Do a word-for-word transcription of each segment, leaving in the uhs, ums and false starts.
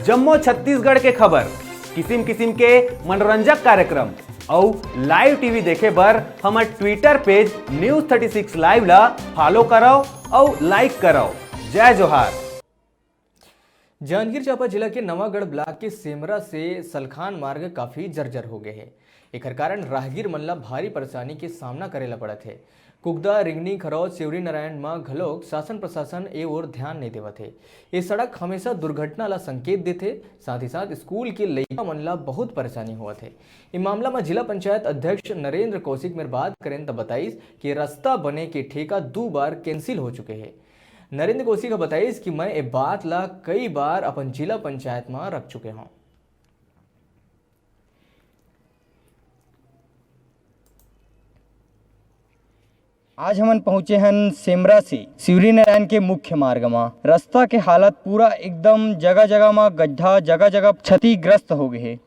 जम्मो छत्तीसगढ़ के खबर, किसिम किसिम के मनोरंजक कार्यक्रम अउ live T V देखे बर हमर Twitter page News thirty six Live ला follow करव अउ like करव। जय जोहार। जांजगीर चांपा जिला के नवागढ़ ब्लॉक के सेमरा से सलखान मार्ग काफी जर्जर हो गए हे। एकर कारण राहगीर मन ला भारी परेशानी के सामना करे ला पड़त हे। कुगदा, रिंगनी, खरौच, शिवरीनारायण म घलोक शासन प्रशासन ए ओर ध्यान नइ देवत हे। ए सड़क हमेशा दुर्घटना ला संकेत देथे, साथ ही साथ स्कूल के लइका मन ला बहुत परेशानी होवत हे। ए मामला म जिला पंचायत अध्यक्ष नरेंद्र कौशिक मेर बात करेन त बताइस कि रास्ता बने के ठेका दू बार cancel हो चुके हे। नरेंद्र कौशिक ह बताइस कि मैं ए बात ला कई बार अपन जिला पंचायत म रख चुके हौं। आज हमन पहुंचे हन सेमरा से शिवरीनारायण के मुख्य मार्ग म। रास्ता के हालत पूरा एकदम जगह-जगह म गड्ढा, जगह-जगह क्षतिग्रस्त हो गए हे।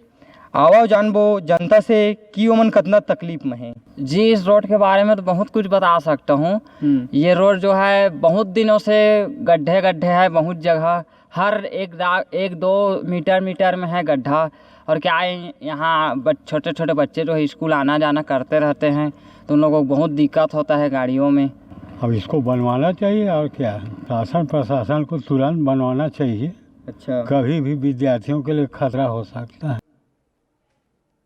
आवव जानबो जनता से कि ओमन कतना तकलीफ म हे। जी, इस रोड के बारे में तो बहुत कुछ बता सकता हूँ। हम्म। ये रोड जो है बहुत दिनों से गड्ढे गड्ढे है, बहुत जगह हर एक दा-, एक दो मीटर मीटर में है गड्ढा। और क्या है, यहाँ बच-, छोटे छोटे बच्चे जो है स्कूल आना जाना करते रहते हैं, तो उन लोगों को बहुत दिक्कत होता है गाड़ियों में। अब इसको बनवाना चाहिए और क्या है, शासन प्रशासन को तुरंत बनवाना चाहिए। अच्छा। कभी भी विद्यार्थियों के लिए खतरा हो सकता है।